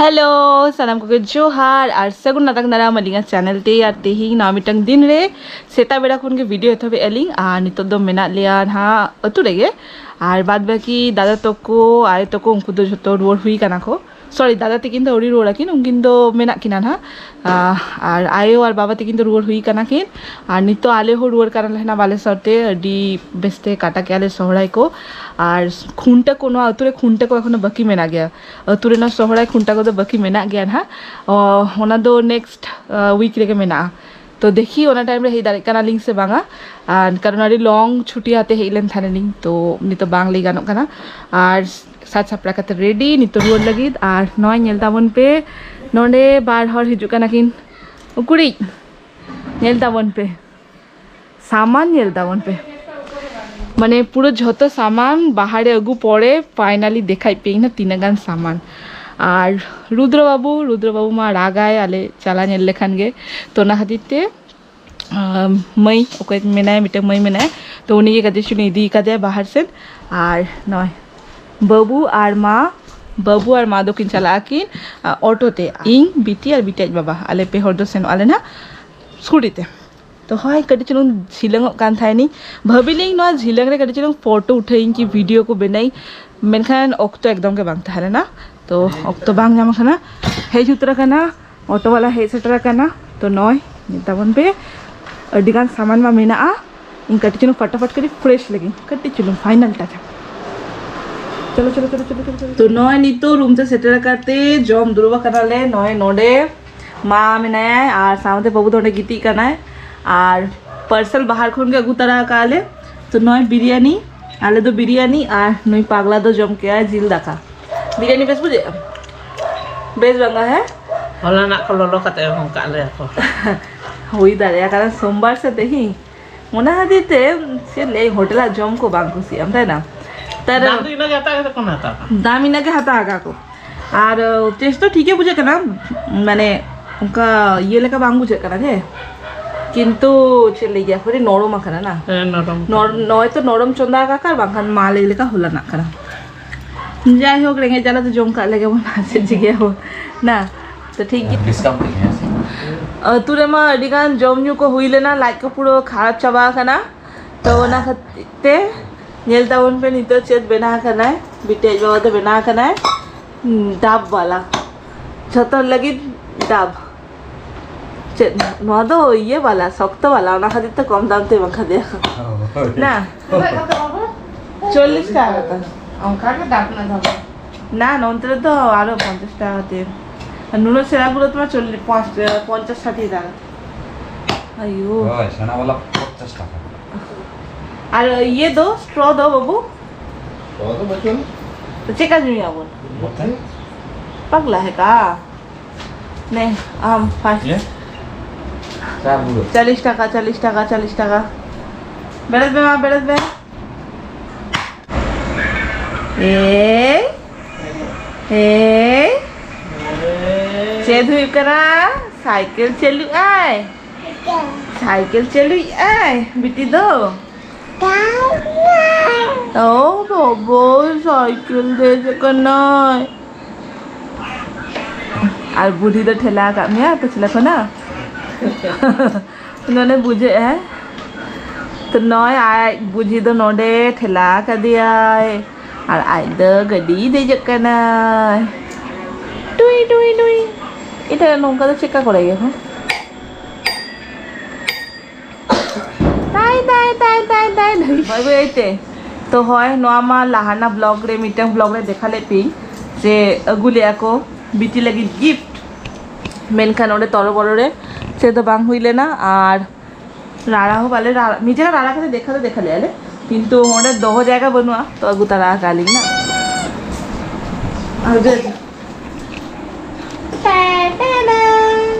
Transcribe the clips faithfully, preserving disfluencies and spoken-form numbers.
Hello, ᱥᱟᱱᱟᱢ ᱠᱚᱜᱮ ᱡᱚᱦᱟᱨ ᱟᱨ ᱥᱟᱹᱜᱩᱱ ᱱᱟᱛᱟᱝ ᱫᱟᱨᱟᱢ ᱟᱹᱞᱤᱧᱟᱜ ᱪᱮᱱᱮᱞ ᱛᱮ᱾ ᱟᱨ ᱛᱮᱦᱮᱧ ᱱᱚᱣᱟ ᱢᱤᱫᱴᱟᱝ ᱫᱤᱱ ᱨᱮ ᱥᱮᱛᱟᱜ ᱵᱮᱲᱟ ᱠᱷᱚᱱ ᱜᱮ ᱵᱷᱤᱰᱤᱭᱳ ᱮᱛᱚᱦᱚᱵᱮᱫᱼᱟ ᱞᱤᱧ᱾ ᱟᱨ ᱱᱤᱛᱚᱜ ᱫᱚ ᱢᱮᱱᱟᱜ ᱞᱮᱭᱟ ᱱᱟᱦᱟᱜ ᱟᱹᱛᱩ ᱨᱮᱜᱮ᱾ ᱟᱨ ᱵᱟᱫ ᱵᱟᱹᱠᱤ ᱫᱟᱫᱟ ᱛᱟᱠᱚ, ᱟᱭᱳ ᱛᱟᱠᱚ, ᱩᱱᱠᱩ ᱫᱚ ᱡᱷᱚᱛᱚ ᱨᱩᱣᱟᱹᱲ ᱦᱩᱭ ᱠᱟᱱᱟ ᱠᱚ᱾ ᱥᱚᱨᱤ, ᱫᱟᱫᱟ ᱛᱟᱹᱠᱤᱱ ᱫᱚ ᱟᱹᱣᱨᱤ ᱨᱩᱣᱟᱹᱲ ᱟᱹᱠᱤᱱ, ᱩᱱᱠᱤᱱ ᱫᱚ ᱢᱮᱱᱟᱜ ᱠᱤᱱᱟ ᱱᱟᱦᱟᱜ᱾ ᱟᱨ ᱟᱭᱳ ᱟᱨ ᱵᱟᱵᱟ ᱛᱟᱹᱠᱤᱱ ᱫᱚ ᱨᱩᱣᱟᱹᱲ ᱦᱩᱭ ᱠᱟᱱᱟ ᱠᱤᱱ᱾ ᱟᱨ ᱱᱤᱛᱚᱜ ᱟᱞᱮ ᱦᱚᱸ ᱨᱩᱣᱟᱹᱲ ᱠᱟᱱᱟ ᱞᱮ ᱱᱟᱦᱟᱜ ᱵᱟᱞᱮᱥᱚᱨ ᱛᱮ᱾ ᱟᱹᱰᱤ ᱵᱮᱥᱛᱮ ᱠᱟᱴᱟ ᱠᱮᱜᱼᱟ ᱞᱮ ᱥᱚᱦᱨᱟᱭ ᱠᱚ᱾ ᱟᱨ ᱠᱷᱩᱱᱴᱟᱹᱣ ᱠᱚ ᱱᱚᱣᱟ ᱟᱹᱛᱩ ᱨᱮ ᱠᱷᱩᱱᱴᱟᱹᱣ ᱠᱚ ᱮᱠᱷᱚᱱᱳ ᱵᱟᱹᱠᱤ ᱢᱮᱱᱟᱜ ᱜᱮᱭᱟ᱾ ᱟᱹᱛᱩ ᱨᱮᱱᱟᱜ ᱥᱚᱦᱨᱟᱭ ᱠᱷᱩᱱᱴᱟᱹᱣ ᱠᱚᱫᱚ ᱵᱟᱹᱠᱤ ᱢᱮᱱᱟᱜ ᱜᱮᱭᱟ ᱱᱟᱦᱟᱜ᱾ ᱚ, ᱚᱱᱟ ᱫᱚ ᱱᱮᱠᱥᱴ ᱣᱤᱠ ᱨᱮᱜᱮ ᱢᱮᱱᱟᱜᱼᱟ᱾ ᱛᱚ ᱫᱮᱠᱷᱤ ᱚᱱᱟ ᱴᱟᱭᱤᱢ ᱨᱮ ᱦᱮᱡ ᱫᱟᱲᱮᱭᱟᱜ ᱠᱟᱱᱟᱞᱤᱧ ᱥᱮ ᱵᱟᱝᱟ᱾ ᱟᱨ ᱠᱟᱨᱚᱱ ᱟᱹᱰᱤ ᱞᱚᱝ ᱪᱷᱩᱴᱤ ᱟᱛᱮ ᱦᱮᱡ ᱞᱮᱱ ᱛᱟᱦᱮᱱᱟᱞᱤᱧ, ᱛᱚ ᱱᱤᱛᱚᱜ ᱵᱟᱝ ᱞᱟᱹᱭ ᱜᱟᱱᱚᱜ ᱠᱟᱱᱟ᱾ ᱟᱨ ᱥᱟᱡᱽ ᱥᱟᱯᱲᱟᱣ ᱠᱟᱛᱮ ᱨᱮᱰᱤ ᱱᱤᱛᱚᱜ ᱨᱩᱣᱟᱹᱲ ᱞᱟᱹᱜᱤᱫ᱾ ᱟᱨ ᱱᱚᱜᱼᱚᱭ ᱧᱮᱞ ᱛᱟᱵᱚᱱ ᱯᱮ, ᱱᱚᱰᱮ ᱵᱟᱨ ᱦᱚᱲ ᱦᱤᱡᱩᱜ ᱠᱟᱱᱟ ᱠᱤᱱ᱾ ᱩᱠᱩᱲᱤᱡ, ᱧᱮᱞ ᱛᱟᱵᱚᱱ ᱯᱮ, ᱥᱟᱢᱟᱱ ᱧᱮᱞ ᱛᱟᱵᱚᱱ ᱯᱮ᱾ ᱢᱟᱱᱮ ᱯᱩᱨᱟᱹ ᱡᱷᱚᱛᱚ ᱥᱟᱢᱟᱱ ᱵᱟᱦᱟᱨᱮ ᱟᱹᱜᱩ ᱯᱚᱨᱮ ᱯᱷᱟᱭᱱᱟᱞᱤ ᱫᱮᱠᱷᱟᱭ ᱯᱮ ᱤᱧ ᱛᱤᱱᱟᱹᱜ ᱜᱟᱱ ᱥᱟᱢᱟᱱ᱾ ᱟᱨ ᱨᱩᱫᱨᱚ ᱵᱟᱹᱵᱩ, ᱨᱩᱫᱨᱚ ᱵᱟᱹᱵᱩ ᱢᱟ ᱨᱟᱜᱟᱭ ᱟᱞᱮ ᱪᱟᱞᱟᱣ ᱧᱮᱞ ᱞᱮᱠᱷᱟᱱ ᱜᱮ᱾ ᱛᱚ ᱚᱱᱟ ᱠᱷᱟᱹᱛᱤᱨ ᱛᱮ ᱟᱢ, ᱢᱟᱹᱭ, ᱚᱠᱚᱭ ᱢᱮᱱᱟᱭᱟ, ᱢᱤᱫᱴᱟᱝ ᱢᱟᱹᱭ ᱢᱮᱱᱟᱭᱟ, ᱛᱚ ᱩᱱᱤᱜᱮ ᱠᱟᱹᱴᱤᱡ ᱪᱩᱞᱩᱝ ᱤᱫᱤ ᱠᱟᱫᱮᱭᱟ ᱵᱟᱦᱟᱨ ᱥᱮᱫ᱾ ᱟᱨ ᱱᱚᱜᱼᱚᱭ ᱵᱟᱹᱵᱩ ᱟᱨ ᱢᱟ, ᱵᱟᱹᱵᱩ ᱟᱨ ᱢᱟ ᱫᱚᱠᱤᱱ ᱪᱟᱞᱟᱜᱼᱟ ᱠᱤᱱ, ᱟ, ᱚᱴᱳ ᱛᱮ᱾ ᱤᱧ, ᱵᱤᱴᱤ ᱟᱨ ᱵᱤᱴᱤ ᱟᱡ ᱵᱟᱵᱟ, ᱟᱞᱮ ᱯᱮ ᱦᱚᱲ ᱫᱚ ᱥᱮᱱᱚᱜ ᱟᱞᱮ ᱱᱟᱦᱟᱜ ᱥᱠᱩᱴᱤ ᱛᱮ᱾ ᱛᱚ ᱦᱳᱭ, ᱠᱟᱹᱴᱤᱡ ᱪᱩᱞᱩᱝ ᱡᱷᱤᱞᱟᱹᱝᱚᱜ ᱠᱟᱱ ᱛᱟᱦᱮᱱᱤᱧ, ᱵᱷᱟᱹᱵᱤ ᱞᱤᱧ ᱱᱚᱣᱟ ᱡᱷᱤᱞᱟᱹᱝ ᱨᱮ ᱠᱟᱹᱴᱤᱡ ᱪᱩᱞᱩᱝ ᱯᱷᱳᱴᱳ ᱩᱴᱷᱟᱹᱭᱤᱧ ᱠᱤ ᱵᱷᱤᱰᱤᱭᱳ ᱠᱚ ᱵᱮᱱᱟᱭᱤᱧ, ᱢᱮᱱᱠᱷᱟᱱ ᱚᱠᱛᱚ ᱮᱠᱫᱚᱢ ᱜᱮ ᱵᱟᱝ ᱛᱟᱦᱮᱸ ᱞᱮᱱᱟ᱾ ᱛᱚ ᱚᱠᱛᱚ ᱵᱟᱝ ᱧᱟᱢ ᱟᱠᱟᱱᱟ, ᱦᱮᱡ ᱩᱛᱟᱹᱨ ᱟᱠᱟᱱᱟ᱾ ᱚᱴᱳ ᱵᱟᱞᱟ ᱦᱮᱡ ᱥᱮᱴᱮᱨ ᱟᱠᱟᱱᱟ᱾ ᱛᱚ ᱱᱚᱜᱼᱚᱭ ᱧᱮᱞ ᱛᱟᱵᱚᱱ ᱯᱮ, ᱟᱹᱰᱤᱜᱟᱱ ᱥᱟᱢᱟᱱ ᱢᱟ ᱢᱮᱱᱟᱜᱼᱟ᱾ ᱤᱧ ᱠᱟᱹᱴᱤᱡ ᱪᱩᱞᱩᱝ ᱯᱷᱟᱴᱟᱯᱷᱟᱴ ᱠᱟᱹᱴᱤᱡ ᱯᱷᱨᱮᱥ ᱞᱟᱹᱜᱤᱫ, ᱠᱟᱹᱴᱤᱡ ᱪᱩᱞᱩᱝ ᱯᱷᱟᱭᱱᱟᱞ ᱴᱟᱪ᱾ ᱪᱚᱞᱚ, ᱪᱚᱞᱚ, ᱪᱚᱞᱚ, ᱪᱚᱞᱚ, ᱪᱚᱞᱚ, ᱪᱚᱞᱚ᱾ ᱛᱚ ᱱᱚᱜᱼᱚᱭ ᱱᱤᱛᱚᱜ ᱨᱩᱢ ᱛᱮ ᱥᱮᱴᱮᱨ ᱠᱟᱛᱮ ᱡᱚᱢ ᱫᱩᱲᱩᱵ ᱟᱠᱟᱱᱟᱞᱮ᱾ ᱱᱚᱜᱼᱚᱭ ᱱᱚᱰᱮ ᱢᱟ ᱢᱮᱱᱟᱭᱟ ᱟᱨ ᱥᱟᱶᱛᱮ ᱵᱟᱹᱵᱩ ᱫᱚ ᱚᱸᱰᱮ ᱜᱤᱛᱤᱡ ᱠᱟᱱᱟᱭ᱾ ᱟᱨ ᱯᱟᱨᱥᱮᱞ ᱵᱟᱦᱟᱨ ᱠᱷᱚᱱ ᱜᱮ ᱟᱹᱜᱩ ᱛᱟᱨᱟ ᱟᱠᱟᱫᱼᱟ ᱞᱮ᱾ ᱛᱚ ᱱᱚᱜᱼᱚᱭ ᱵᱤᱨᱭᱟᱱᱤ, ᱟᱞᱮ ᱫᱚ ᱵᱤᱨᱭᱟᱱᱤ ᱟᱨ ᱱᱩᱭ ᱯᱟᱜᱽᱞᱟ ᱫᱚ ᱡᱚᱢ ᱠᱮᱜᱼᱟᱭ ᱡᱤᱞ ᱫᱟᱠᱟ᱾ ᱵᱤᱨᱭᱟᱱᱤ ᱵᱮᱥ ᱵᱩᱡᱷᱟᱹᱜᱼᱟ? ᱵᱮᱥ ᱵᱟᱝᱟ, ᱦᱮᱸ? ᱦᱚᱞᱟᱱᱟᱜ ᱠᱚ ᱞᱚᱞᱚ ᱠᱟᱛᱮ ᱮᱢ ᱠᱟᱜ ᱞᱮᱭᱟ ᱠᱚ᱾ ᱦᱩᱭ ᱫᱟᱲᱮᱭᱟᱜᱼᱟ, ᱠᱟᱨᱚᱱ ᱥᱳᱢᱵᱟᱨ ᱥᱮ ᱛᱮᱦᱮᱧ, ᱚᱱᱟ ᱠᱷᱟᱹᱛᱤᱨ ᱛᱮ ᱪᱮᱫ ᱞᱟᱹᱭ, ᱦᱳᱴᱮᱞᱟᱜ ᱡᱚᱢ ᱠᱚ ᱵᱟᱝ ᱠᱩᱥᱤᱭᱟᱜᱼᱟᱢ, ᱛᱟᱭ ᱱᱟ? ᱛᱟᱨ ᱫᱟᱢ ᱫᱚ ᱤᱱᱟᱹᱜ ᱜᱮ ᱦᱟᱛᱟᱣ ᱠᱟᱛᱮ ᱠᱚ ᱦᱟᱛᱟᱣᱟ᱾ ᱫᱟᱢ ᱤᱱᱟᱹᱜ ᱜᱮ ᱦᱟᱛᱟᱣ ᱟᱠᱟᱫ ᱠᱚ᱾ ᱟᱨ ᱴᱮᱥᱴ ᱫᱚ ᱴᱷᱤᱠ ᱜᱮ ᱵᱩᱡᱷᱟᱹᱜ ᱠᱟᱱᱟ, ᱢᱟᱱᱮ ᱚᱱᱠᱟ ᱤᱭᱟᱹ ᱞᱮᱠᱟ ᱵᱟᱝ ᱵᱩᱡᱷᱟᱹᱜ ᱠᱟᱱᱟ ᱡᱮ, ᱠᱤᱱᱛᱩ ᱪᱮᱫ ᱞᱟᱹᱭ ᱜᱮᱭᱟ, ᱟᱹᱰᱤ ᱱᱚᱨᱚᱢ ᱟᱠᱟᱱᱟ ᱱᱟ᱾ ᱦᱮᱸ, ᱱᱚᱨᱚᱢ᱾ ᱱᱚᱨ-, ᱱᱚᱭ ᱛᱚ ᱱᱚᱨᱚᱢ ᱪᱚᱸᱫᱟ ᱟᱠᱟᱫ ᱟᱨ ᱵᱟᱝᱠᱷᱟᱱ ᱢᱟ ᱞᱟᱹᱭ ᱞᱮᱠᱟ ᱦᱚᱞᱟᱱᱟᱜ ᱠᱟᱱᱟ᱾ ᱡᱟᱭᱦᱳᱠ, ᱨᱮᱸᱜᱮᱡ ᱡᱟᱞᱟ ᱛᱮ ᱡᱚᱢ ᱠᱟᱜ ᱞᱮᱜᱮ ᱵᱚᱱ, ᱟᱨ ᱪᱮᱫ ᱪᱤᱠᱟᱹᱭᱟᱵᱚᱱ᱾ ᱱᱟ, ᱛᱚ ᱴᱷᱤᱠ ᱜᱮᱭᱟ᱾ ᱰᱤᱥᱠᱟᱣᱩᱱᱴ ᱛᱮᱜᱮ, ᱦᱮᱸ ᱥᱮ? ᱟᱹᱛᱩ ᱨᱮᱢᱟ ᱟᱹᱰᱤ ᱜᱟᱱ ᱡᱚᱢ ᱧᱩ ᱠᱚ ᱦᱩᱭ ᱞᱮᱱᱟ, ᱞᱟᱡ ᱠᱚ ᱯᱩᱨᱟᱹ ᱠᱷᱟᱨᱟᱯ ᱪᱟᱵᱟ ᱟᱠᱟᱱᱟ᱾ ᱛᱚ ᱚᱱᱟ ᱠᱷᱟᱹᱛᱤᱨ ᱛᱮ ᱧᱮᱞ ᱛᱟᱵᱚᱱ ᱯᱮ ᱱᱤᱛᱚᱜ ᱪᱮᱫ ᱵᱮᱱᱟᱣ ᱟᱠᱟᱱᱟᱭ᱾ ᱵᱤᱴᱤ ᱟᱡ ᱵᱟᱵᱟ ᱫᱚ ᱵᱮᱱᱟᱣ ᱟᱠᱟᱱᱟᱭ, ᱦᱩᱸ, ᱰᱟᱵ ᱵᱟᱞᱟ, ᱡᱷᱚᱛᱚ ᱦᱚᱲ ᱞᱟᱹᱜᱤᱫ ᱰᱟᱵ᱾ ᱪᱮᱫ ᱱᱚᱣᱟ ᱫᱚ ᱤᱭᱟᱹ ᱵᱟᱞᱟ, ᱥᱚᱠᱛᱚ ᱵᱟᱞᱟ, ᱚᱱᱟ ᱠᱷᱟᱹᱛᱤᱨ ᱛᱮ ᱠᱚᱢ ᱫᱟᱢ ᱛᱮ ᱮᱢ ᱠᱟᱫᱮᱭᱟ᱾ ᱦᱳᱭ᱾ ᱱᱟ, ᱪᱚᱞᱞᱤᱥ ᱴᱟᱠᱟ ᱠᱟᱛᱮ᱾ ᱚᱱᱠᱟ ᱜᱮ ᱫᱟᱢ ᱨᱮᱱᱟᱜ ᱫᱟᱢ᱾ ᱱᱟ, ᱱᱚᱱᱛᱮ ᱨᱮᱫᱚ ᱟᱨᱚ ᱯᱚᱧᱪᱟᱥ ᱴᱟᱠᱟ ᱠᱟᱛᱮ᱾ ᱟᱨ ᱱᱩᱱᱟᱹᱜ ᱥᱮᱬᱟ ᱜᱩᱞᱟᱹ ᱛᱚᱢᱟ ᱪᱚᱞᱞᱤᱥ, ᱯᱚᱧᱪᱟᱥ, ᱥᱟᱴᱷᱤ ᱴᱟᱠᱟ᱾ ᱟᱭᱳ᱾ ᱦᱳᱭ, ᱥᱮᱬᱟ ᱵᱟᱞᱟ ᱯᱚᱧᱪᱟᱥ ᱴᱟᱠᱟ᱾ ᱟᱨ ᱤᱭᱟᱹ ᱫᱚ, ᱥᱴᱨᱚ ᱫᱚ ᱵᱟᱹᱵᱩ? ᱥᱴᱨᱚ ᱫᱚ ᱵᱟᱹᱪᱩᱜ ᱟᱹᱱᱤᱡ᱾ ᱛᱚ ᱪᱮᱫ ᱠᱟ ᱧᱩᱭᱟᱵᱚᱱ? ᱵᱚᱛᱚᱞ᱾ ᱯᱟᱜᱽᱞᱟ ᱦᱮ ᱠᱟ? ᱱᱮ, ᱟᱢ ᱯᱷᱟᱥᱴ᱾ ᱪᱮᱫ? ᱪᱟ ᱵᱩᱞᱩ᱾ ᱪᱚᱞᱞᱤᱥ ᱴᱟᱠᱟ, ᱪᱚᱞᱞᱤᱥ ᱴᱟᱠᱟ, ᱪᱚᱞᱞᱤᱥ ᱴᱟᱠᱟ᱾ ᱵᱮᱨᱮᱫ ᱢᱮ ᱢᱟ, ᱵᱮᱨᱮᱫ ᱢᱮ᱾ ᱮᱭ, ᱮᱭ, ᱪᱮᱫ ᱦᱩᱭᱩᱜ ᱠᱟᱱᱟ? ᱥᱟᱭᱠᱮᱞ ᱪᱟᱹᱞᱩᱜ ᱟᱭ᱾ ᱥᱟᱭᱠᱮᱞ ᱪᱟᱹᱞᱩᱭᱮᱫ ᱟᱭ ᱵᱤᱴᱤ ᱫᱚ᱾ ᱳ ᱵᱟᱵᱟ, ᱥᱟᱭᱠᱮᱞ ᱫᱮᱡ ᱠᱟᱱᱟᱭ᱾ ᱟᱨ ᱵᱩᱰᱷᱤ ᱫᱚ ᱴᱷᱮᱞᱟ ᱟᱠᱟᱫ ᱢᱮᱭᱟ ᱯᱟᱪᱷᱞᱟ ᱠᱷᱚᱱᱟᱜ᱾ ᱱᱚᱰᱮ ᱵᱩᱡᱷᱟᱹᱜᱼᱟ᱾ ᱛᱚ ᱱᱚᱜᱼᱚᱭ ᱟᱡ ᱵᱩᱡᱷᱤ ᱫᱚ ᱱᱚᱰᱮ ᱴᱷᱮᱞᱟ ᱠᱟᱫᱮᱭᱟᱭ᱾ ᱟᱨ ᱟᱡ ᱫᱚ ᱜᱟᱹᱰᱤ ᱫᱮᱡᱚᱜ ᱠᱟᱱᱟᱭ᱾ ᱴᱩᱭ, ᱴᱩᱭ, ᱴᱩᱭ᱾ ᱮᱴᱟᱜ ᱱᱚᱝᱠᱟ ᱫᱚ ᱪᱮᱫᱠᱟ ᱠᱚᱨᱟᱣ ᱜᱮᱭᱟ ᱠᱚ? ᱛᱟᱭ, ᱛᱟᱭ, ᱛᱟᱭ, ᱛᱟᱭ, ᱛᱟᱭ, ᱵᱟᱹᱭ ᱵᱟᱹᱭ ᱛᱮ᱾ ᱛᱚ ᱦᱳᱭ, ᱱᱚᱣᱟ ᱢᱟ ᱞᱟᱦᱟᱱᱟ ᱵᱞᱚᱜ ᱨᱮ, ᱢᱤᱫᱴᱟᱝ ᱵᱞᱚᱜ ᱨᱮ ᱫᱮᱠᱷᱟ ᱞᱮᱫ ᱯᱮᱭᱟᱹᱧ ᱡᱮ ᱟᱹᱜᱩ ᱞᱮᱜᱼᱟ ᱠᱚ ᱵᱤᱴᱤ ᱞᱟᱹᱜᱤᱫ ᱜᱤᱯᱷᱴ᱾ ᱢᱮᱱᱠᱷᱟᱱ ᱚᱸᱰᱮ ᱛᱚᱨᱚᱵᱚᱨᱚ ᱨᱮ ᱪᱮᱫ ᱫᱚ ᱵᱟᱝ ᱦᱩᱭ ᱞᱮᱱᱟ᱾ ᱟᱨ ᱨᱟᱲᱟ ᱦᱚᱸ ᱵᱟᱞᱮ ᱨᱟᱲᱟ, ᱢᱤᱫ ᱡᱟᱭᱜᱟ ᱨᱟᱲᱟ ᱠᱟᱛᱮ ᱫᱮᱠᱷᱟ ᱫᱚ ᱫᱮᱠᱷᱟ ᱞᱮᱜᱼᱟ ᱞᱮ, ᱠᱤᱱᱛᱩ ᱚᱸᱰᱮ ᱫᱚᱦᱚ ᱡᱟᱭᱜᱟ ᱵᱟᱹᱱᱩᱜᱼᱟ, ᱛᱚ ᱟᱹᱜᱩ ᱛᱟᱨᱟ ᱟᱠᱟᱫ ᱞᱤᱧ ᱱᱟ᱾ ᱟᱨ ᱡᱮ ᱴᱟ ᱴᱟ ᱰᱟ᱾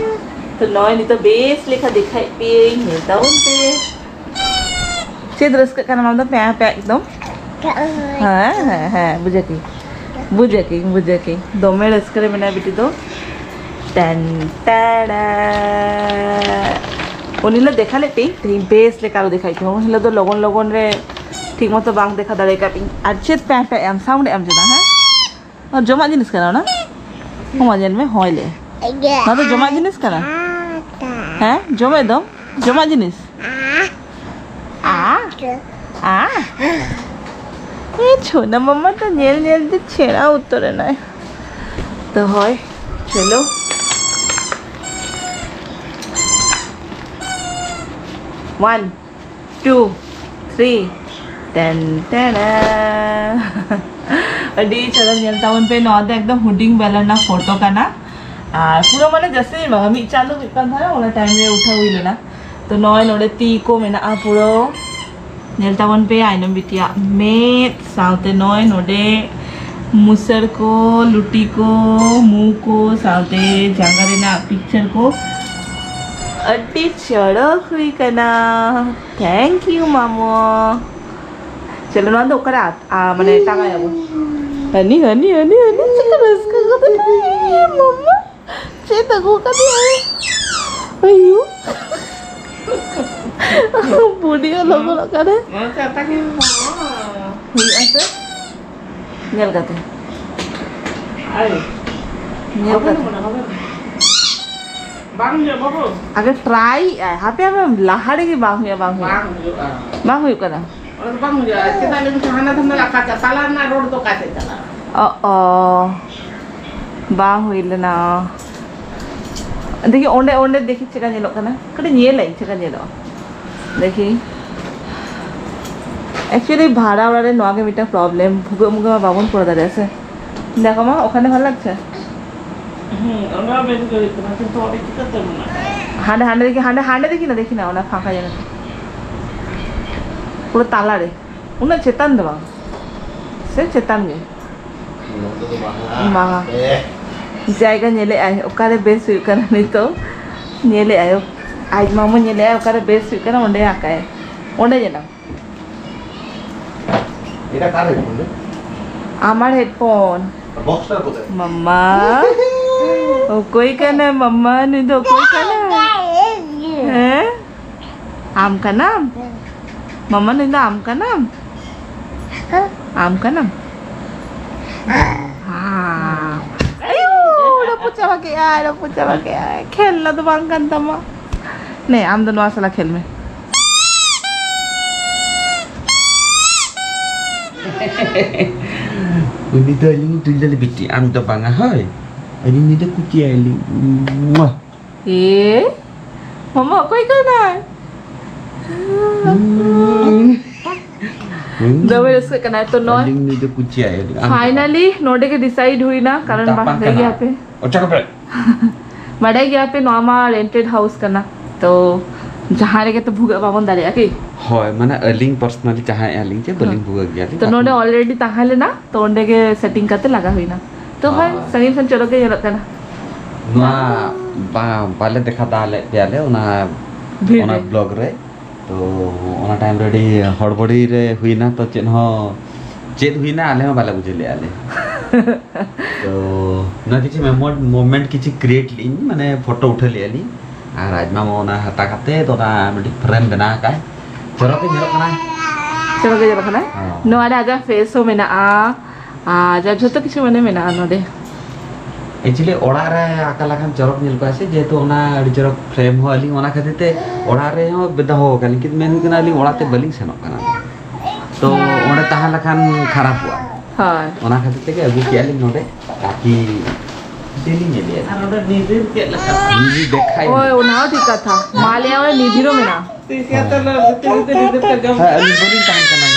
ᱛᱚ ᱱᱚᱜᱼᱚᱭ ᱱᱤᱛᱚᱜ ᱵᱮᱥ ᱞᱮᱠᱟ ᱫᱮᱠᱷᱟᱭᱮᱫ ᱯᱮᱭᱟᱹᱧ, ᱧᱮᱞ ᱛᱟᱵᱚᱱ ᱯᱮ᱾ ᱪᱮᱫ ᱨᱟᱹᱥᱠᱟᱹᱜ ᱠᱟᱱᱟ ᱟᱢ ᱫᱚ? ᱯᱮ ᱯᱮ ᱮᱠᱫᱚᱢ᱾ ᱦᱮᱸ, ᱦᱮᱸ, ᱦᱮᱸ, ᱵᱩᱡᱷᱟᱹᱣ ᱠᱤᱧ, ᱵᱩᱡᱷᱟᱹᱣ ᱠᱤᱧ, ᱵᱩᱡᱷᱟᱹᱣ ᱠᱤᱧ᱾ ᱫᱚᱢᱮ ᱨᱟᱹᱥᱠᱟᱹ ᱨᱮ ᱢᱮᱱᱟᱭᱟ ᱵᱤᱴᱤ ᱫᱚ᱾ ᱴᱮᱱ ᱴᱟᱲᱟ᱾ ᱩᱱᱤ ᱦᱤᱞᱳᱜ ᱫᱮᱠᱷᱟ ᱞᱮᱫ ᱯᱮᱭᱟᱹᱧ, ᱛᱮᱦᱮᱧ ᱵᱮᱥ ᱞᱮᱠᱟ ᱟᱨᱚ ᱫᱮᱠᱷᱟᱭ ᱯᱮ᱾ ᱩᱱ ᱦᱤᱞᱳᱜ ᱫᱚ ᱞᱚᱜᱚᱱ ᱞᱚᱜᱚᱱ ᱨᱮ ᱴᱷᱤᱠ ᱢᱚᱛᱚ ᱵᱟᱝ ᱫᱮᱠᱷᱟ ᱫᱟᱲᱮ ᱟᱠᱟᱫ ᱯᱮᱭᱟᱹᱧ᱾ ᱟᱨ ᱪᱮᱫ ᱯᱮ ᱯᱮ ᱮᱢ, ᱥᱟᱣᱩᱱᱰ ᱮᱢ ᱪᱮᱫᱟ, ᱦᱮᱸ? ᱟᱨ ᱡᱚᱢᱟᱜ ᱡᱤᱱᱤᱥ ᱠᱟᱱᱟ ᱚᱱᱟ? ᱦᱚᱸ, ᱧᱮᱞ ᱢᱮ, ᱦᱚᱭ ᱞᱮ᱾ ᱱᱚᱣᱟ ᱫᱚ ᱡᱚᱢᱟᱜ ᱡᱤᱱᱤᱥ ᱠᱟᱱᱟ? ᱦᱮᱸ, ᱡᱚᱢᱮᱫ ᱫᱚᱢ? ᱡᱚᱢᱟᱜ ᱡᱤᱱᱤᱥ? ᱟ? ᱟ? ᱮ ᱪᱷᱳᱱᱟ ᱢᱟᱢᱟ ᱫᱚ ᱧᱮᱞ ᱧᱮᱞ ᱛᱮ ᱪᱷᱮᱲᱟ ᱩᱛᱟᱹᱨ ᱮᱱᱟᱭ᱾ ᱛᱚ ᱦᱳᱭ, ᱪᱚᱞᱚ᱾ One, two, three. ᱴᱮᱱ ᱴᱮᱱ᱾ ᱟᱹᱰᱤ ᱪᱚᱨᱚᱠ, ᱧᱮᱞ ᱛᱟᱵᱚᱱ ᱯᱮ, ᱱᱚᱣᱟ ᱫᱚ ᱮᱠᱫᱚᱢ ᱦᱩᱰᱤᱧ ᱵᱮᱞᱟ ᱨᱮᱱᱟᱜ ᱯᱷᱳᱴᱳ ᱠᱟᱱᱟ᱾ ᱟᱨ ᱯᱩᱨᱟᱹ ᱢᱟᱱᱮ ᱡᱟᱹᱥᱛᱤ ᱫᱤᱱ ᱵᱟᱝᱟ, ᱢᱤᱫ ᱪᱟᱸᱫᱳ ᱦᱩᱭᱩᱜ ᱠᱟᱱ ᱛᱟᱦᱮᱱᱟ, ᱚᱱᱟ ᱴᱟᱭᱤᱢ ᱨᱮ ᱩᱴᱷᱟᱹᱣ ᱦᱩᱭ ᱞᱮᱱᱟ᱾ ᱛᱚ ᱱᱚᱜᱼᱚᱭ ᱱᱚᱰᱮ ᱛᱤ ᱠᱚ ᱢᱮᱱᱟᱜᱼᱟ ᱯᱩᱨᱟᱹ᱾ ᱧᱮᱞ ᱛᱟᱵᱚᱱ ᱯᱮ ᱟᱭᱱᱚᱢ ᱵᱤᱴᱤᱭᱟᱜ ᱢᱮᱫ, ᱥᱟᱶᱛᱮ ᱱᱚᱜᱼᱚᱭ ᱱᱚᱰᱮ ᱢᱩᱥᱟᱹᱨ ᱠᱚ, ᱞᱩᱴᱤ ᱠᱚ, ᱢᱩ ᱠᱚ, ᱥᱟᱶᱛᱮ ᱡᱟᱸᱜᱟ ᱨᱮᱱᱟᱜ ᱯᱤᱠᱪᱟᱨ ᱠᱚ᱾ ᱟᱹᱰᱤ ᱪᱚᱨᱚᱠ ᱦᱩᱭ ᱠᱟᱱᱟ᱾ Thank you ᱢᱟᱢᱚ᱾ ᱪᱚᱞᱚ, ᱱᱚᱣᱟ ᱫᱚ ᱚᱠᱟᱨᱮ ᱟᱫ-, ᱟ, ᱢᱟᱱᱮ ᱴᱟᱸᱜᱟᱭᱟᱵᱚᱱ? ᱦᱟᱹᱱᱤ, ᱦᱟᱹᱱᱤ, ᱦᱟᱹᱱᱤ, ᱦᱟᱹᱱᱤ, ᱪᱮᱫ ᱨᱟᱹᱥᱠᱟᱹ ᱠᱟᱛᱮ ᱢᱟᱢᱟ᱾ ᱪᱮᱫ ᱟᱹᱜᱩ ᱠᱟᱫᱮᱭᱟᱭ? ᱟᱭᱩ᱾ ᱵᱩᱰᱤ ᱦᱚᱸ ᱞᱚᱜᱚᱱᱚᱜ ᱠᱟᱱᱟᱭ᱾ ᱱᱚᱣᱟ ᱪᱟᱴᱟ ᱜᱮ ᱢᱟᱢᱟ᱾ ᱦᱩᱭᱩᱜᱼᱟ ᱥᱮ? ᱧᱮᱞ ᱠᱟᱛᱮ᱾ ᱟᱭ᱾ ᱧᱮᱞ ᱵᱟᱵᱮᱱ ᱠᱟᱛᱮ᱾ ᱢᱟᱱᱟ, ᱵᱟᱵᱮᱱ᱾ ᱵᱟᱝ ᱦᱩᱭᱩᱜᱼᱟ, ᱵᱟᱹᱵᱩ᱾ ᱟᱜᱮ ᱴᱨᱟᱭ ᱮᱜᱼᱟᱭ᱾ ᱦᱟᱯᱮ, ᱦᱟᱯᱮ, ᱞᱟᱦᱟ ᱨᱮᱜᱮ ᱵᱟᱝ ᱦᱩᱭᱩᱜᱼᱟ, ᱵᱟᱝ ᱦᱩᱭᱩᱜᱼᱟ᱾ ᱵᱟᱝ ᱦᱩᱭᱩᱜᱼᱟ᱾ ᱵᱟᱝ ᱦᱩᱭᱩᱜ ᱠᱟᱱᱟ᱾ ᱚᱱᱟ ᱫᱚ ᱵᱟᱝ ᱦᱩᱭᱩᱜᱼᱟ᱾ ᱪᱮᱫᱟᱜ ᱞᱟᱹᱭ ᱢᱮᱥᱮ, ᱦᱟᱱᱟ ᱫᱷᱟᱨᱮ ᱟᱠᱟ ᱪᱟ-, ᱛᱟᱞᱟ ᱨᱮᱱᱟᱜ ᱨᱳᱰ ᱫᱚ ᱚᱠᱟ ᱥᱮᱫ ᱪᱟᱞᱟᱜᱼᱟ? ᱚ, ᱚ᱾ ᱵᱟᱝ ᱦᱩᱭ ᱞᱮᱱᱟ᱾ ᱫᱮᱠᱷᱤ, ᱚᱸᱰᱮ, ᱚᱸᱰᱮ ᱫᱮᱠᱷᱤ ᱪᱮᱫᱠᱟ ᱧᱮᱞᱚᱜ ᱠᱟᱱᱟ᱾ ᱠᱟᱹᱴᱤᱡ ᱧᱮᱞᱟᱹᱧ ᱪᱮᱫᱠᱟ ᱧᱮᱞᱚᱜᱼᱟ᱾ ᱫᱮᱠᱷᱤ᱾ Actually, ᱵᱷᱟᱲᱟ ᱚᱲᱟᱜ ᱨᱮ ᱱᱚᱣᱟ ᱜᱮ ᱢᱤᱫᱴᱟᱝ problem, ᱵᱷᱩᱜᱟᱹᱜ ᱢᱩᱜᱟᱹᱜ ᱢᱟ ᱵᱟᱵᱚᱱ ᱯᱚᱲᱟ ᱫᱟᱲᱮᱭᱟᱜᱼᱟ ᱥᱮ᱾ ᱫᱮᱠᱷᱚ ᱢᱟ, ᱚᱠᱷᱟᱱᱮ ᱵᱷᱟᱞᱟ ᱞᱟᱜᱪᱷᱮ? ᱦᱩᱸ, ᱚᱱᱟ ᱵᱮᱥ ᱜᱮ ᱦᱩᱭᱩᱜ ᱠᱟᱱᱟ, ᱠᱤᱱᱛᱩ ᱚᱸᱰᱮ ᱪᱤᱠᱟᱹᱛᱮ ᱢᱮᱱᱟᱜᱼᱟ? ᱦᱟᱸᱰᱮ, ᱦᱟᱸᱰᱮ ᱫᱮᱠᱷᱤ, ᱦᱟᱸᱰᱮ, ᱦᱟᱸᱰᱮ ᱫᱮᱠᱷᱤ ᱱᱟ, ᱫᱮᱠᱷᱤ ᱱᱟ, ᱚᱱᱟ ᱯᱷᱟᱸᱠᱟ ᱡᱟᱭᱜᱟ ᱨᱮ᱾ ᱯᱩᱨᱟᱹ ᱛᱟᱞᱟ ᱨᱮ᱾ ᱩᱱᱟᱹᱜ ᱪᱮᱛᱟᱱ ᱫᱚ ᱵᱟᱝ᱾ ᱥᱮ ᱪᱮᱛᱟᱱ ᱜᱮ? ᱱᱚᱛᱮ ᱫᱚ ᱵᱟᱝ᱾ ᱵᱟᱝᱟ᱾ ᱮ᱾ ᱡᱟᱭᱜᱟ ᱧᱮᱞᱮᱜᱼᱟᱭ, ᱚᱠᱟᱨᱮ ᱵᱮᱥ ᱦᱩᱭᱩᱜ ᱠᱟᱱᱟ ᱱᱤᱛᱚᱜ? ᱧᱮᱞᱮᱜᱼᱟᱭ, ᱟᱡ ᱢᱟᱢᱩ ᱧᱮᱞᱮᱜᱼᱟᱭ, ᱚᱠᱟᱨᱮ ᱵᱮᱥ ᱦᱩᱭᱩᱜ ᱠᱟᱱᱟ, ᱚᱸᱰᱮ ᱟᱸᱠᱟᱭ᱾ ᱚᱸᱰᱮ ᱧᱮᱞᱟᱢ᱾ এটা কার হেডফোন রে? আমার হেডফোন। বক্সটা কোথায়? মাম্মা। ᱚᱠᱚᱭ ᱠᱟᱱᱟᱭ ᱢᱟᱢᱟ? ᱱᱩᱭ ᱫᱚ ᱚᱠᱚᱭ ᱠᱟᱱᱟᱭ? ᱦᱮᱸ? ᱟᱢ ᱠᱟᱱᱟᱢ? ᱢᱟᱢᱟ, ᱱᱩᱭ ᱫᱚ ᱟᱢ ᱠᱟᱱᱟᱢ? ᱟᱢ ᱠᱟᱱᱟᱢ? ᱦᱮᱸ᱾ ᱟᱭᱳ! ᱠᱮᱜᱼᱟᱭ, ᱨᱟᱹᱯᱩᱫ ᱪᱟᱵᱟ ᱠᱮᱜᱼᱟᱭ᱾ ᱠᱷᱮᱞ ᱫᱚ ᱵᱟᱝ ᱠᱟᱱ ᱛᱟᱢᱟ᱾ ᱱᱮ, ᱟᱢ ᱫᱚ ᱱᱚᱣᱟ ᱥᱟᱞᱟᱜ ᱠᱷᱮᱞ ᱢᱮ᱾ ᱩᱱᱤ ᱫᱚ ᱟᱹᱞᱤᱧ ᱫᱩᱞᱟᱹᱲ ᱵᱤᱴᱤ, ᱟᱢ ᱫᱚ ᱵᱟᱝᱟ, ᱦᱳᱭ? ᱟᱹᱞᱤᱧ ᱩᱱᱤ ᱫᱚ ᱠᱩᱥᱤᱭᱟᱭᱟᱞᱤᱧ᱾ ᱢᱩᱟ᱾ ᱮ, ᱢᱟᱢᱟ ᱚᱠᱚᱭ ᱠᱟᱱᱟᱭ? ᱫᱚᱢᱮ ᱨᱟᱹᱥᱠᱟᱹᱜ ᱠᱟᱱᱟᱭ ᱛᱚ ᱱᱚᱜᱼᱚᱭ᱾ ᱟᱹᱞᱤᱧ ᱩᱱᱤ ᱫᱚ ᱠᱩᱥᱤᱭᱟᱭᱟᱞᱤᱧ, ᱟᱢ ᱫᱚ ᱵᱟᱝ᱾ Finally ᱱᱚᱰᱮ ᱜᱮ decide ᱦᱩᱭᱱᱟ, ᱠᱟᱨᱚᱱ ᱜᱟᱯᱟ ᱵᱟᱝ ᱞᱟᱹᱭ ᱠᱟᱱᱟ᱾ ᱜᱮᱭᱟ ᱯᱮ᱾ ᱚᱪᱚᱜ ᱯᱮ᱾ ᱵᱟᱰᱟᱭ ᱜᱮᱭᱟ ᱯᱮ, ᱱᱚᱣᱟ ᱢᱟ rented house ᱠᱟᱱᱟ, ᱛᱚ ᱡᱟᱦᱟᱸ ᱨᱮᱜᱮ ᱛᱚ ᱵᱷᱩᱜᱟᱹᱜ ᱵᱟᱵᱚᱱ ᱫᱟᱲᱮᱭᱟᱜᱼᱟ ᱠᱤ? ᱦᱳᱭ, ᱢᱟᱱᱮ ᱟᱹᱞᱤᱧ personally ᱡᱟᱦᱟᱸᱭ ᱟᱹᱞᱤᱧ ᱡᱮ ᱵᱟᱹᱞᱤᱧ ᱦᱮᱸ᱾ ᱵᱷᱩᱜᱟᱹᱜ ᱜᱮᱭᱟ ᱞᱤᱧ, ᱛᱚ ᱱᱚᱰᱮ ᱛᱟᱹᱠᱩ already ᱛᱟᱦᱮᱸ ᱞᱮᱱᱟ, ᱛᱚ ᱚᱸᱰᱮ ᱜᱮ setting ᱠᱟᱛᱮ ᱞᱟᱜᱟ ᱦᱩᱭᱱᱟ᱾ ᱛᱚ ᱦᱳᱭ, ᱦᱳᱭ᱾ ᱥᱟᱺᱜᱤᱧ ᱠᱷᱚᱱ ᱪᱚᱨᱚᱠ ᱜᱮ ᱧᱮᱞᱚᱜ ᱠᱟᱱᱟ᱾ ᱱᱚᱣᱟ ᱵᱟ-, ᱵᱟᱞᱮ ᱫᱮᱠᱷᱟᱣ ᱫᱟ ᱞᱮᱫ ᱯᱮᱭᱟᱞᱮ ᱚᱱᱟ, ᱵᱷᱤᱲ ᱚᱱᱟ ᱨᱮ᱾ Vlog ᱨᱮ᱾ ᱛᱚ ᱚᱱᱟ time ᱨᱮ ᱟᱹᱰᱤ ᱦᱚᱲᱵᱚᱲᱤ ᱨᱮ ᱦᱩᱭᱱᱟ, ᱛᱚ ᱪᱮᱫ ᱦᱚᱸ, ᱪᱮᱫ ᱦᱩᱭᱱᱟ ᱟᱞᱮ ᱦᱚᱸ ᱵᱟᱞᱮ ᱵᱩᱡᱷᱟᱹᱣ ᱞᱮᱜᱼᱟ ᱞᱮ᱾ ᱛᱚ ᱱᱚᱣᱟ ᱠᱤᱪᱷᱩ ᱢᱮᱢᱳ-, moment ᱠᱤᱪᱷᱩ create ᱞᱤᱧ, ᱢᱟᱱᱮ photo ᱩᱴᱷᱟᱹᱣ ᱞᱮᱜᱼᱟ ᱞᱤᱧ᱾ ᱟᱨ ᱟᱡ ᱢᱟ ᱚᱱᱟ ᱦᱟᱛᱟ ᱠᱟᱛᱮ ᱛᱚ ᱚᱱᱟ ᱢᱤᱫᱴᱤᱡ frame ᱵᱮᱱᱟᱣ ᱟᱠᱟᱫ᱾ ᱪᱚᱨᱚᱠ ᱜᱮ ᱧᱮᱞᱚᱜ ᱠᱟᱱᱟ᱾ ᱪᱚᱨᱚᱠ ᱜᱮ ᱧᱮᱞᱚᱜ ᱠᱟᱱᱟ᱾ ᱦᱚᱸ᱾ ᱱᱚᱣᱟ ᱨᱮ ᱟᱡᱟᱜ face ᱦᱚᱸ ᱢᱮᱱᱟᱜᱼᱟ, ᱟᱨ ᱡᱟ ᱡᱷᱚᱛᱚ ᱠᱤᱪᱷᱩ ᱢᱟᱱᱮ ᱢᱮᱱᱟᱜᱼᱟ ᱱᱚᱰᱮ᱾ Actually ᱚᱲᱟᱜ ᱨᱮ ᱟᱸᱠᱟ ᱞᱮᱠᱷᱟᱱ ᱪᱚᱨᱚᱠ ᱧᱮᱞ ᱠᱚᱜᱼᱟ ᱥᱮ, ᱡᱮᱦᱮᱛᱩ ᱚᱱᱟ ᱟᱹᱰᱤ ᱪᱚᱨᱚᱠ frame ᱦᱚᱸ ᱟᱹᱞᱤᱧ ᱚᱱᱟ ᱠᱷᱟᱹᱛᱤᱨ ᱛᱮ ᱚᱲᱟᱜ ᱨᱮᱦᱚᱸ ᱫᱚᱦᱚ ᱟᱠᱟᱫ ᱞᱤᱧ, ᱠᱤᱱᱛᱩ ᱢᱮᱱ ᱦᱩᱭᱩᱜ ᱠᱟᱱᱟ ᱟᱹᱞᱤᱧ ᱚᱲᱟᱜ ᱛᱮ ᱵᱟᱹᱞᱤᱧ ᱥᱮᱱᱚᱜ ᱠᱟᱱᱟ᱾ ᱛᱚ ᱚᱸᱰᱮ ᱛᱟᱦᱮᱸ ᱞᱮᱠᱷᱟᱱ ᱠᱷᱟᱨᱟᱯᱚᱜᱼᱟ᱾ ᱦᱳᱭ᱾ ᱚᱱᱟ ᱠᱷᱟᱹᱛᱤᱨ ᱛᱮᱜᱮ ᱟᱹᱜᱩ ᱠᱮᱜᱼᱟ ᱞᱤᱧ ᱱᱚᱰᱮ, ᱛᱟᱠᱤ daily ᱧᱮᱞᱮᱭᱟ᱾ ᱟᱨ ᱱᱚᱰᱮ ᱱᱤᱫᱤᱨ ᱪᱮᱫ ᱞᱮᱠᱟ? ᱱᱤᱫᱤᱨ ᱫᱮᱠᱷᱟᱭ ᱦᱳᱭ, ᱢᱮ᱾ ᱚᱱᱟ ᱦᱚᱸ ᱴᱷᱤᱠ ᱠᱟᱛᱷᱟ᱾ ᱢᱟ ᱞᱟᱹᱭᱟ ᱵᱚᱞᱮ ᱱᱤᱫᱤᱨ ᱦᱚᱸ ᱢᱮᱱᱟᱜᱼᱟ᱾ ᱴᱷᱤᱠ ᱜᱮᱭᱟ, ᱛᱟᱦᱞᱮ ᱱᱤᱫᱤᱨ ᱛᱮ ᱡᱚᱢ ᱦᱮᱸ, ᱟᱹᱞᱤᱧ ᱵᱟᱹᱞᱤᱧ ᱛᱟᱦᱮᱱ ᱠᱟᱱᱟ᱾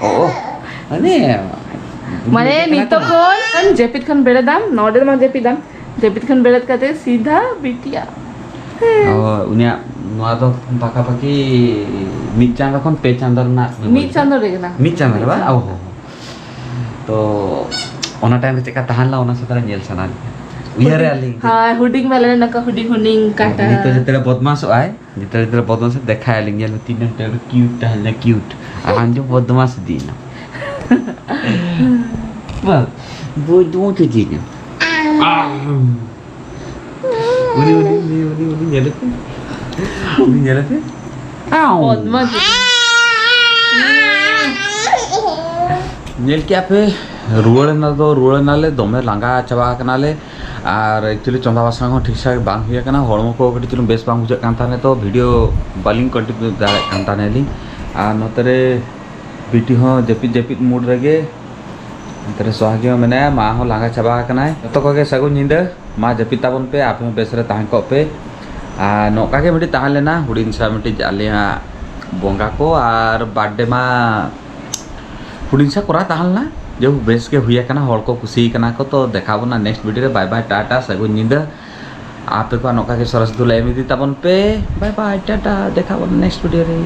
ᱚ, ᱚ, ᱢᱟᱱᱮ, ᱢᱟᱱᱮ ᱱᱤᱛᱚᱜ ᱠᱷᱚᱱ ᱡᱟᱹᱯᱤᱫ ᱠᱷᱚᱱ ᱵᱮᱨᱮᱫᱟᱢ, ᱱᱚᱰᱮ ᱢᱟ ᱡᱟᱹᱯᱤᱫᱟᱢ, ᱡᱟᱹᱯᱤᱫ ᱠᱷᱚᱱ ᱵᱮᱨᱮᱫ ᱠᱟᱛᱮ ᱥᱤᱫᱷᱟ ᱵᱤᱴᱤᱭᱟ᱾ ᱚ, ᱩᱱᱤᱭᱟᱜ ᱱᱚᱣᱟ ᱫᱚ ᱯᱟᱠᱟ ᱯᱟᱠᱤ ᱢᱤᱫ ᱪᱟᱸᱫᱚ ᱠᱷᱚᱱ ᱯᱮ ᱪᱟᱸᱫᱚ ᱨᱮᱱᱟᱜ memory ᱢᱤᱫ ᱠᱟᱱᱟ᱾ ᱪᱟᱸᱫᱚ ᱨᱮ ᱠᱟᱱᱟ᱾ ᱢᱤᱫ ᱪᱟᱸᱫᱚ ᱨᱮ ᱵᱟᱝ? ᱚ, ᱦᱚ, ᱦᱚ᱾ ᱛᱚ, ᱚᱱᱟ time ᱨᱮ ᱪᱮᱫᱠᱟ ᱛᱟᱦᱮᱸ ᱞᱮᱱᱟ, ᱚᱱᱟ ᱥᱟᱶᱛᱮ ᱧᱮᱞ ᱥᱟᱱᱟ ᱞᱤᱧᱟ᱾ ᱩᱭᱦᱟᱹᱨᱮᱜᱼᱟ ᱞᱤᱧ᱾ ᱦᱳᱭ, ᱦᱩᱰᱤᱧ ᱵᱮᱞᱟ ᱨᱮ ᱱᱚᱝᱠᱟ ᱦᱩᱰᱤᱧ ᱦᱩᱰᱤᱧ ᱠᱟᱴᱟ᱾ ᱱᱤᱛᱚᱜ ᱡᱮᱛᱮ ᱵᱚᱫᱢᱟᱥᱚᱜ ᱟᱭ, ᱡᱮᱛᱮ ᱡᱮᱛᱮ ᱵᱚᱫᱢᱟᱥ ᱫᱮᱠᱷᱟᱭᱟᱞᱤᱧ, ᱧᱮᱞ ᱢᱮ ᱛᱤᱱᱟᱹᱜ ᱴᱟ cute ᱛᱟᱦᱮᱸ ᱞᱮᱱᱟ, cute᱾ ᱟᱨ ᱟᱢ ᱡᱮ ᱵᱚᱫᱢᱟᱥ ᱤᱫᱤᱭᱮᱱᱟ᱾ ᱵᱟᱝ, ᱵᱚᱫᱢᱟᱥ ᱤᱫᱤᱭᱮᱱᱟ᱾ ᱩᱱᱤ, ᱩᱱᱤ, ᱩᱱᱤ, ᱩᱱᱤ, ᱩᱱᱤ ᱧᱮᱞᱮ ᱯᱮ᱾ ᱩᱱᱤ ᱧᱮᱞᱮ ᱯᱮ᱾ ᱟᱣ᱾ ᱵᱚᱫᱢᱟᱥ ᱤᱫᱤ᱾ ᱧᱮᱞ ᱠᱮᱜᱼᱟ ᱯᱮ, ᱨᱩᱣᱟᱹᱲ ᱮᱱᱟ ᱫᱚ ᱨᱩᱣᱟᱹᱲ ᱮᱱᱟᱞᱮ, ᱫᱚᱢᱮ ᱞᱟᱸᱜᱟ ᱪᱟᱵᱟ ᱟᱠᱟᱱᱟᱞᱮ᱾ ᱟᱨ actually ᱪᱚᱸᱫᱟ ᱵᱟᱥᱟᱝ ᱦᱚᱸ ᱴᱷᱤᱠ ᱴᱷᱟᱠ ᱵᱟᱝ ᱦᱩᱭ ᱟᱠᱟᱱᱟ, ᱦᱚᱲᱢᱚ ᱠᱚ ᱠᱟᱹᱴᱤᱡ ᱪᱩᱞᱩᱝ ᱵᱮᱥ ᱵᱟᱝ ᱵᱩᱡᱷᱟᱹᱜ ᱠᱟᱱ ᱛᱟᱦᱮᱸᱫ, ᱛᱚ video ᱵᱟᱹᱞᱤᱧ continue ᱫᱟᱲᱮᱭᱟᱜ ᱠᱟᱱ ᱛᱟᱦᱮᱸᱫ ᱟᱹᱞᱤᱧ᱾ ᱟᱨ ᱱᱚᱛᱮ ᱨᱮ ᱵᱤᱴᱤ ᱦᱚᱸ ᱡᱟᱹᱯᱤᱫ ᱡᱟᱹᱯᱤᱫ mood ᱨᱮᱜᱮ, ᱱᱚᱛᱮ ᱨᱮ ᱥᱚᱦᱟᱜᱤ ᱦᱚᱸ ᱢᱮᱱᱟᱭᱟ, ᱢᱟ ᱦᱚᱸ ᱞᱟᱸᱜᱟ ᱪᱟᱵᱟ ᱟᱠᱟᱱᱟᱭ᱾ ᱡᱚᱛᱚ ᱠᱚᱜᱮ ᱥᱟᱹᱜᱩᱱ ᱧᱤᱫᱟᱹ, ᱢᱟ ᱡᱟᱹᱯᱤᱫ ᱛᱟᱵᱚᱱ ᱯᱮ, ᱟᱯᱮ ᱦᱚᱸ ᱵᱮᱥ ᱨᱮ ᱛᱟᱦᱮᱸ ᱠᱚᱜ ᱯᱮ᱾ ᱟᱨ ᱱᱚᱝᱠᱟ ᱜᱮ ᱢᱤᱫᱴᱤᱡ ᱛᱟᱦᱮᱸ ᱞᱮᱱᱟ ᱦᱩᱰᱤᱧ ᱥᱟ ᱢᱤᱫᱴᱤᱡ ᱟᱞᱮᱭᱟᱜ ᱵᱚᱸᱜᱟ ᱠᱚ ᱟᱨ birthday ᱢᱟ ᱦᱩᱰᱤᱧ ᱥᱟ ᱠᱚᱨᱟᱣ ᱛᱟᱦᱮᱸ ᱞᱮᱱᱟ, ᱡᱮᱦᱳᱠ ᱵᱮᱥ ᱜᱮ ᱦᱩᱭ ᱟᱠᱟᱱᱟ, ᱦᱚᱲ ᱠᱚ ᱠᱩᱥᱤ ᱟᱠᱟᱱᱟ ᱠᱚ᱾ ᱛᱚ ᱫᱮᱠᱷᱟᱣ ᱵᱚᱱᱟ next video ᱨᱮ, bye bye, ᱴᱟᱴᱟ, ᱥᱟᱹᱜᱩᱱ ᱧᱤᱫᱟᱹ᱾ ᱟᱯᱮ ᱠᱚᱣᱟᱜ ᱱᱚᱝᱠᱟ ᱜᱮ ᱥᱚᱨᱮᱥ ᱫᱩᱞᱟᱹᱲ ᱮᱢ ᱤᱫᱤ ᱛᱟᱵᱚᱱ ᱯᱮ, bye bye, ᱴᱟᱴᱟ, ᱫᱮᱠᱷᱟᱣ ᱵᱚᱱᱟ next video ᱨᱮ᱾